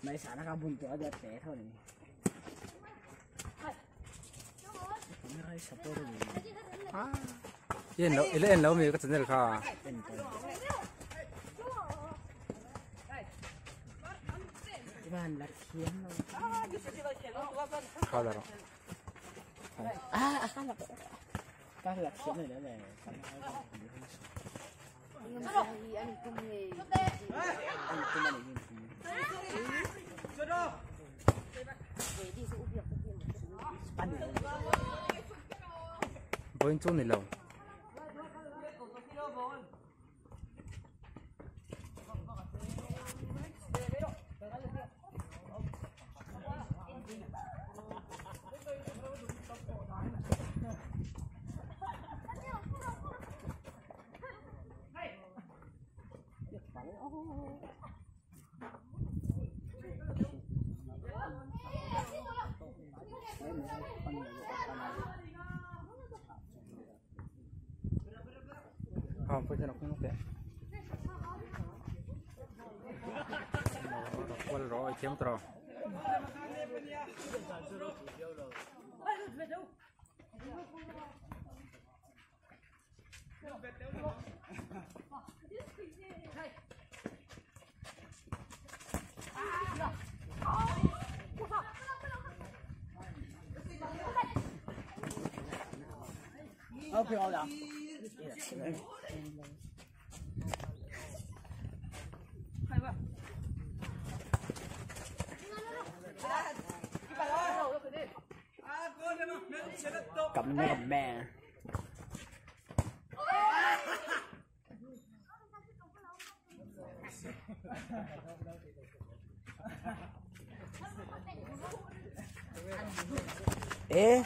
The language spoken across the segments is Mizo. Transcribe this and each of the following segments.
Mấy xã nó bùn chỗ đẹp té thôi này. Yên lâu, yên lâu mình có channel kha. Khá là rồi. À, khá là các lạc khiếm này nữa này. Với chỗ này lâu. Không, phải cho nó không ok. Quay rồi chiếm trò. Ok, rồi. Cầm nó cầm mẹ. Ê.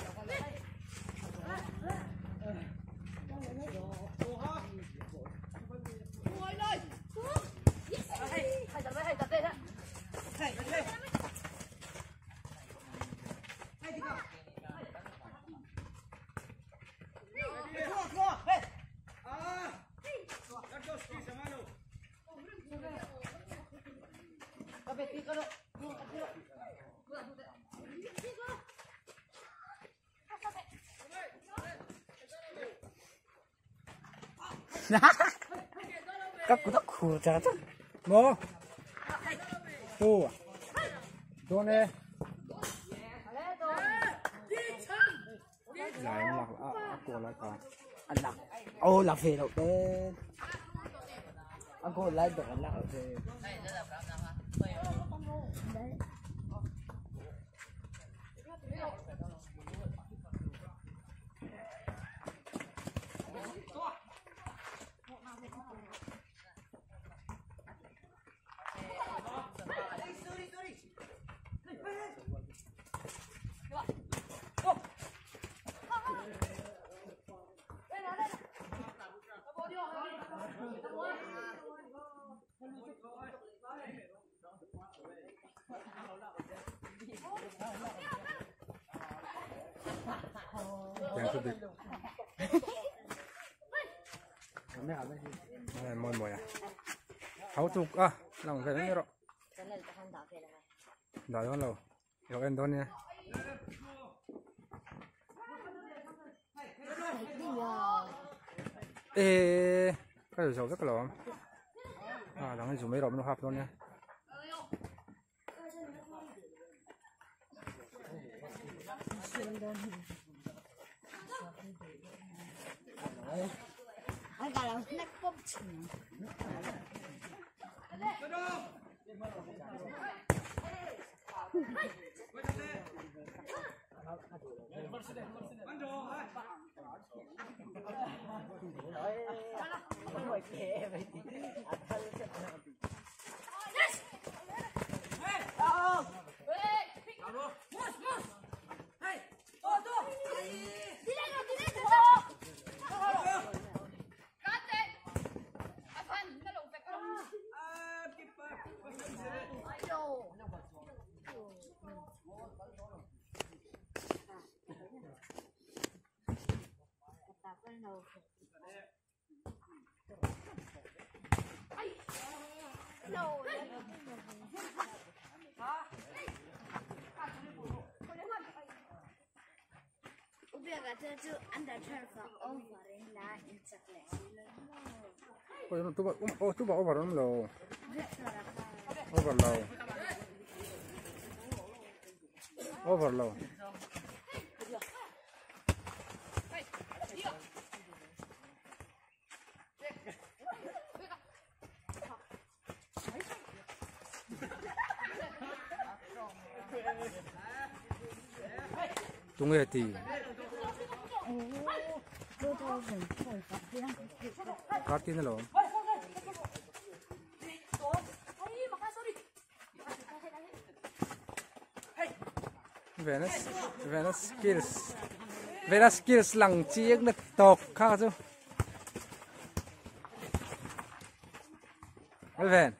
Các cụ tóc khù chả chắc. Mô. Ô. Đồ nè. Lại lạc à cô lại cả. Anh lạc. Ô lạc về đầu tiên. Anh cô lại được anh lạc về. Mồi mồi à, tháo chụp à, lòng phải đấy rồi. Đợi con lâu, rồi em đón nha. Ê, cái gì rất là lắm. À, đang dùng mấy rộm nó hạp luôn nha. Tu ba over om lo. Over lo. Over lo. Tunge ti. Kartin lo. Venus Venus skills Venus skills lang chiếc na tok kha chu. Ven.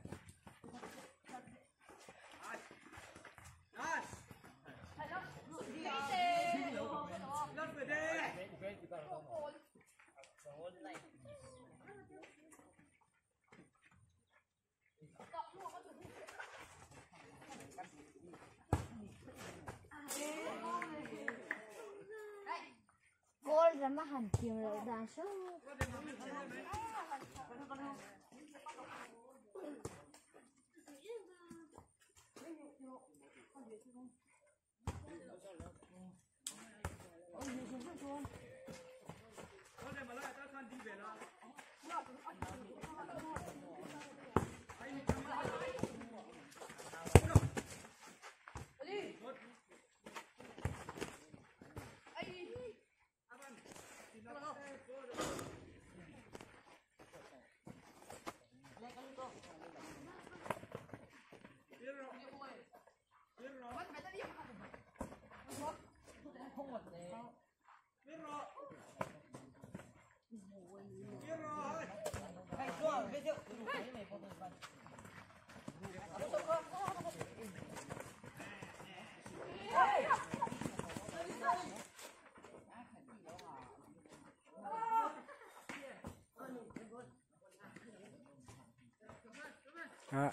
À.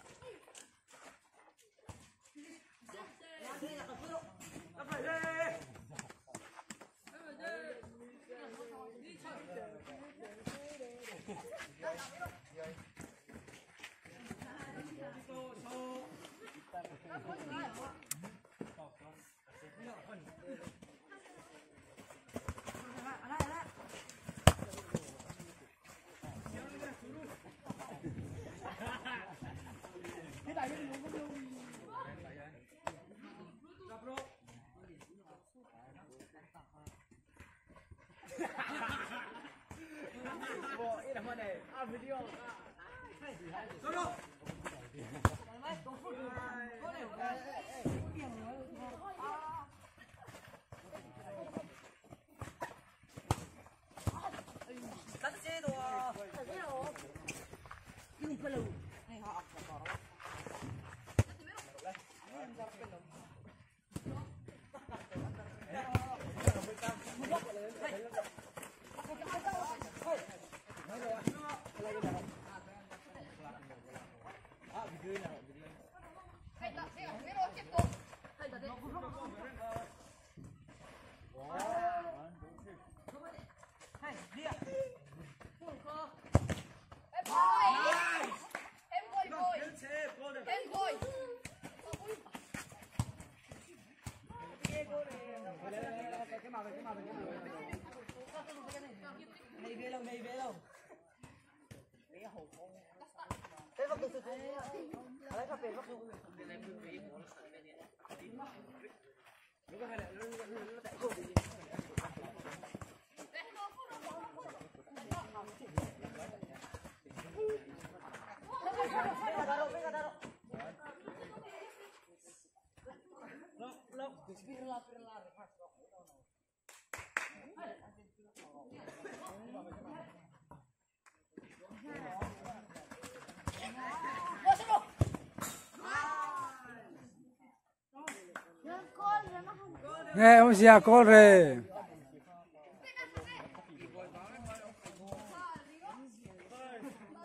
Nghe ông già có rề.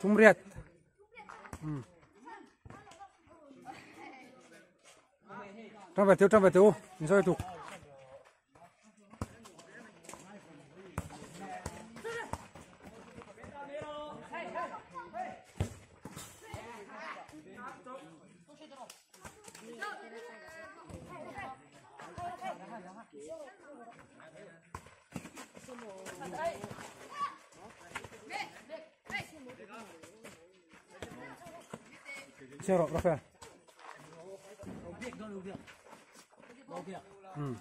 Thumriat. Um. Tang ve teu, tang ve teu. In sawi tuk. Siang rawh Rafael. Hmm.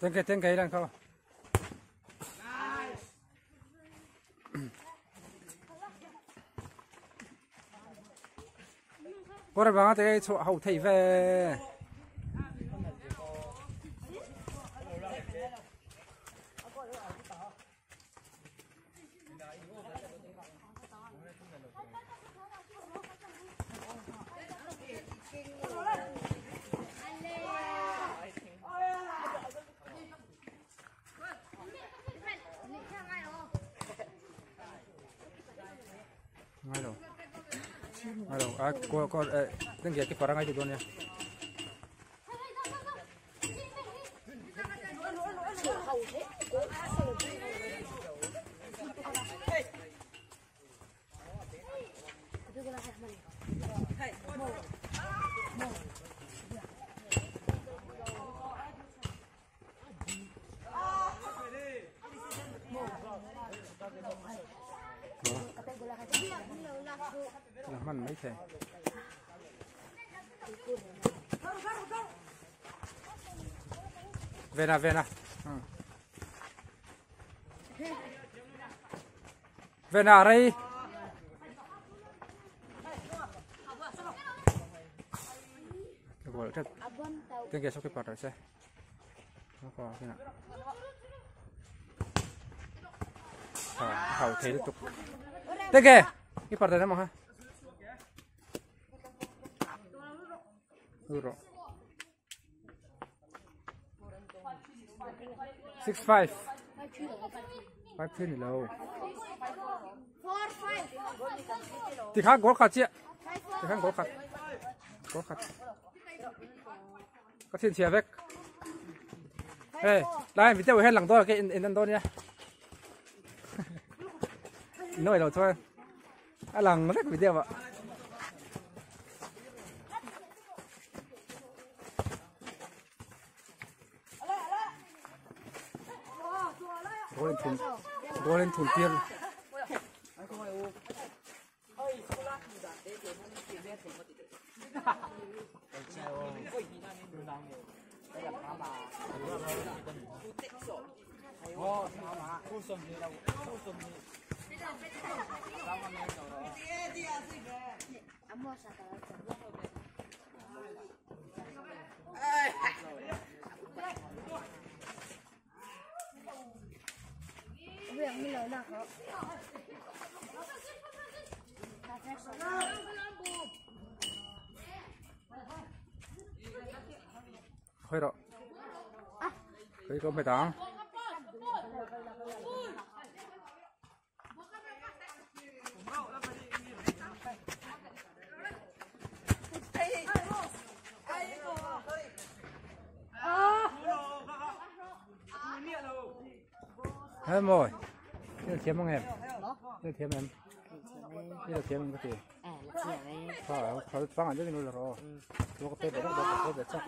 Tengke tengke ilang kau. Có ra bằng cái chỗ hậu thị về. Ngay rồi. Ngay rồi. À, có có tên kia cái parang itu doon ya. Là man mấy thế. Về nào về nào. Về nào đây. Gọi rất. Tên kia sau cái bật rồi xe. Nó có cái nào. Ha hau thei lutuk. Tenge i parda na ha. Uro. 6 5 5 3 ni lo. Ti kha goal khat chiah. Ti khan goal khat. Goal khat. Ka thin chhia vek. Hey, lai video hian lang dawn ke in in an dawn nia. Noi lo chuan a lang vek video ah. Goal in thun goal in thun tir. Hơi rồi. Cái có 18. Hết rồi. Đây là thiếm không em? Đây là thiếm em. Đây là thiếm em có gì? À, phải phải ăn cái này rồi. Nó có bếp đó, có bếp chắc.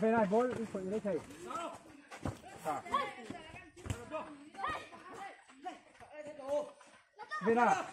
Về này bố phụ lấy thầy. Về nào.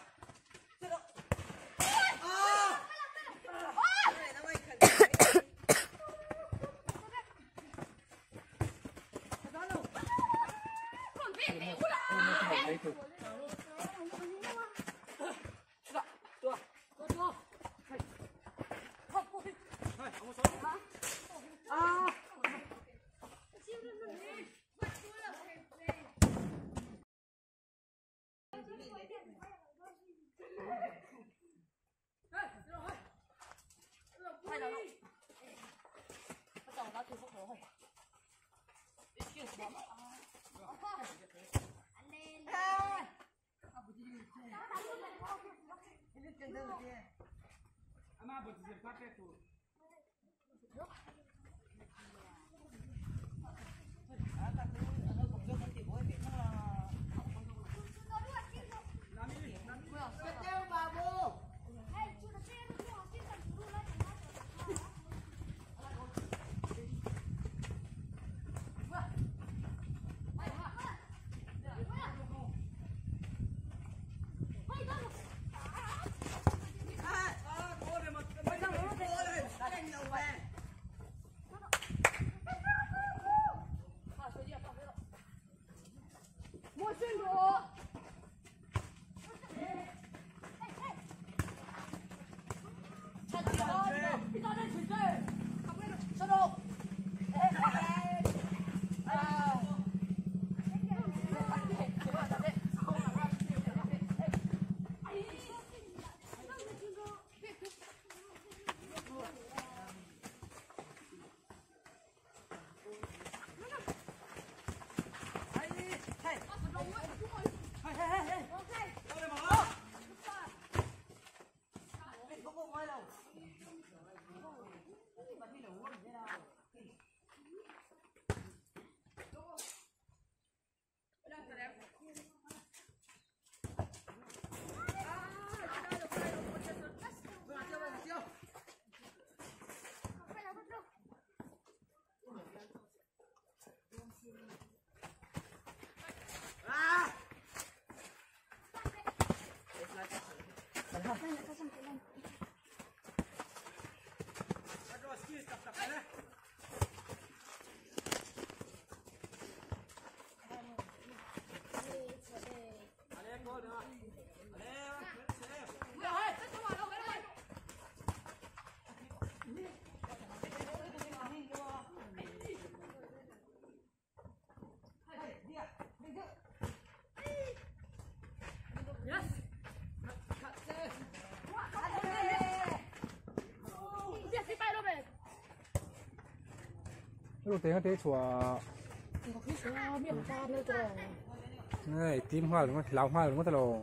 Lu te chua này tím hoa đúng không lão hoa đúng không tao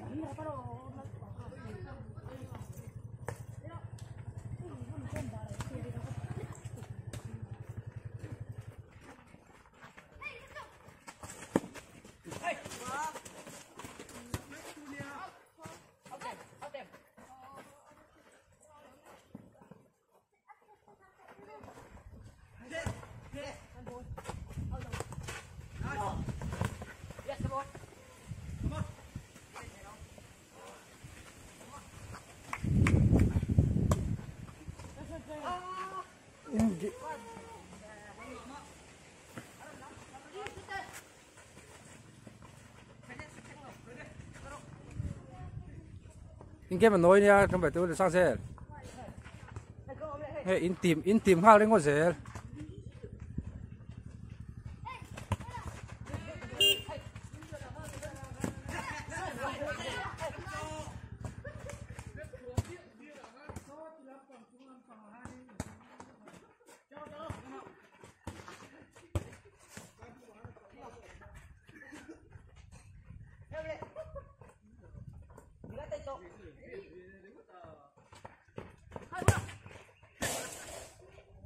in game nói nha trong bài tôi là sao xe hey in tìm hoa lên ngồi dễ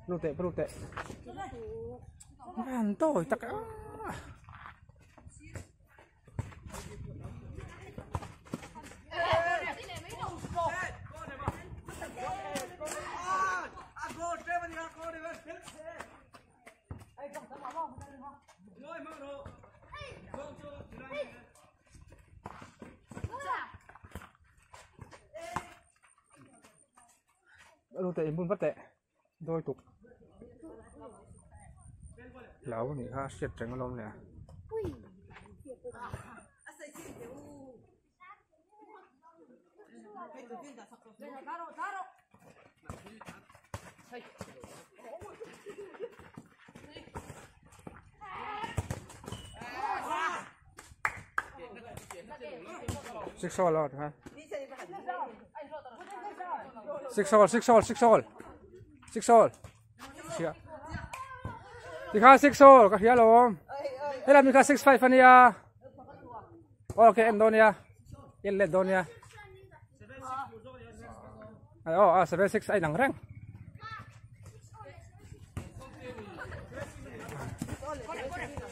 Rute, rute. Man, tôi tất cả. Rute, bun vắt tệ. Đôi tục. Lão này ha, siết trắng lông nè. Six all out ha. Six all, six all, six all. Six all. Thì kha 6 all, các hiểu không? Thế là mình kha 6 5 anh ya. Ok en dawn nia en let dawn nia aw a 76 a inang reng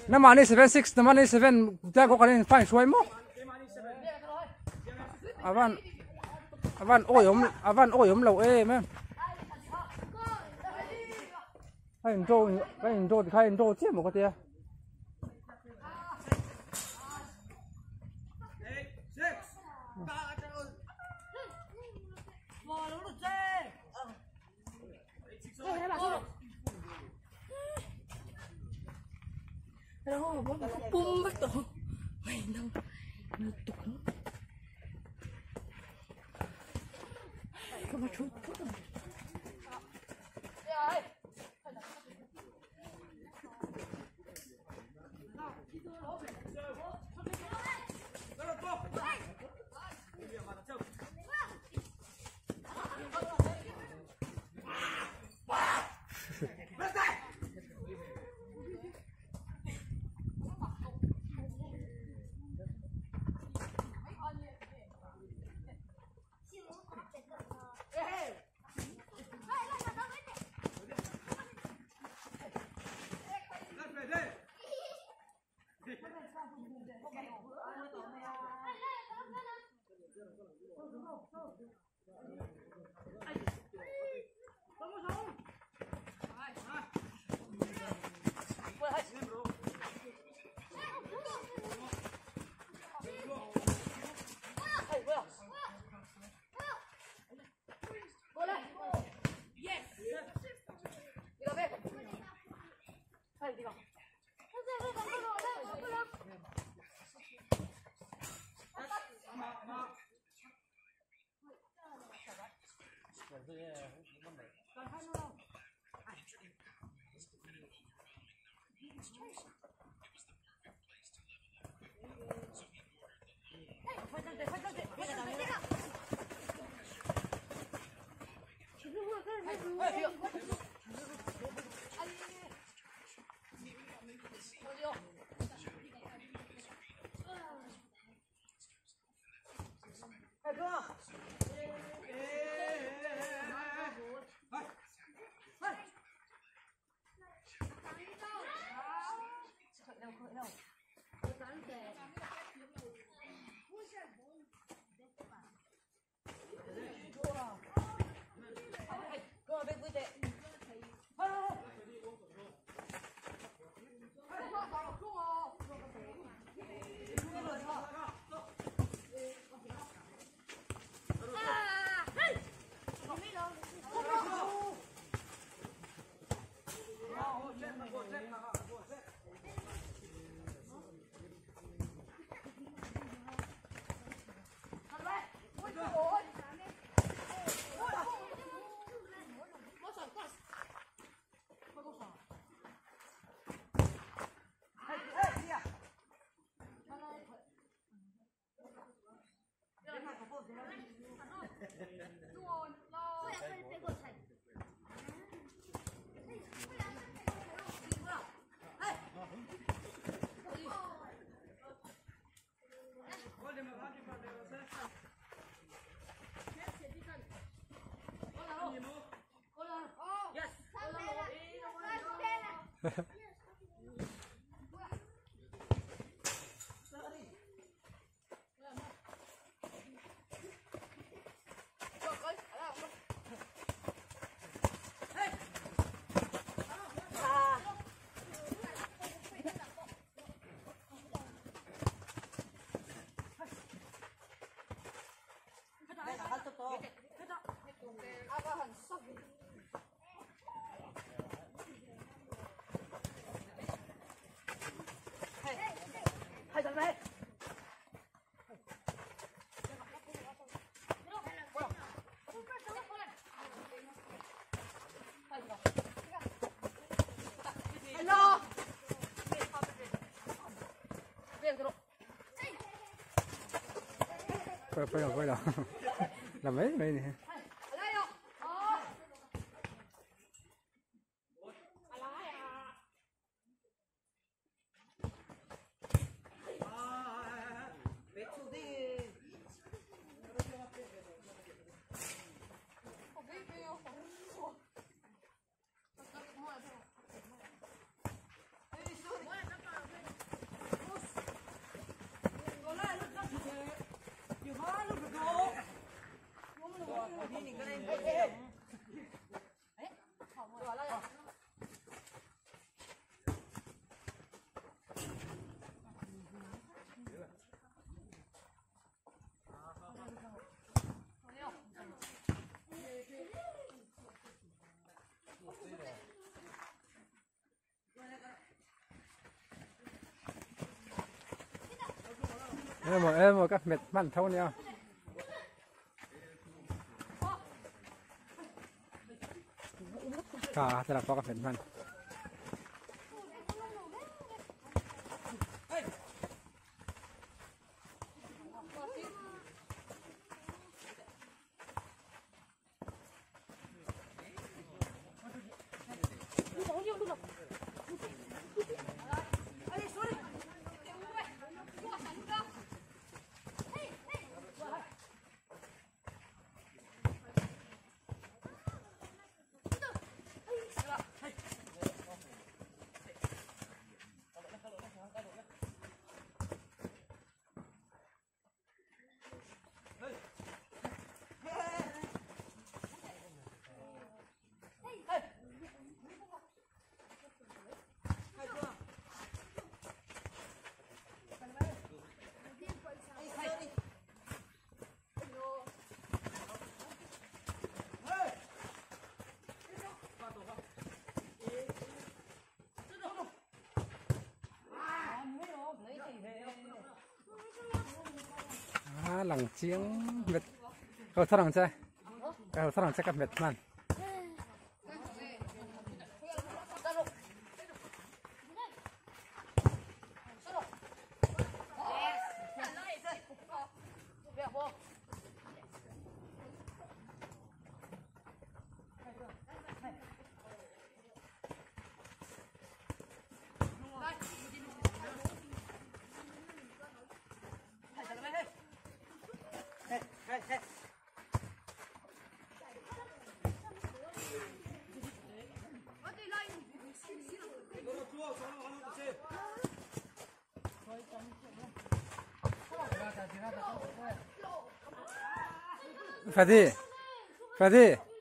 namahni 76 namahni 7 tlai pawh kan in fine hruai maw avan avan awi awm avan awi awm lo em em a in draw a in draw tikha in draw chiah maw ka tia. Quay rồi làm mấy mấy này. Emaw emaw ka hmet hman tho nia. Ka tara pawh ka hmet hman. À, lằng chiang mệt cầu thằng chơi cầu thằng chơi cặp mệt man Fadi Fadi.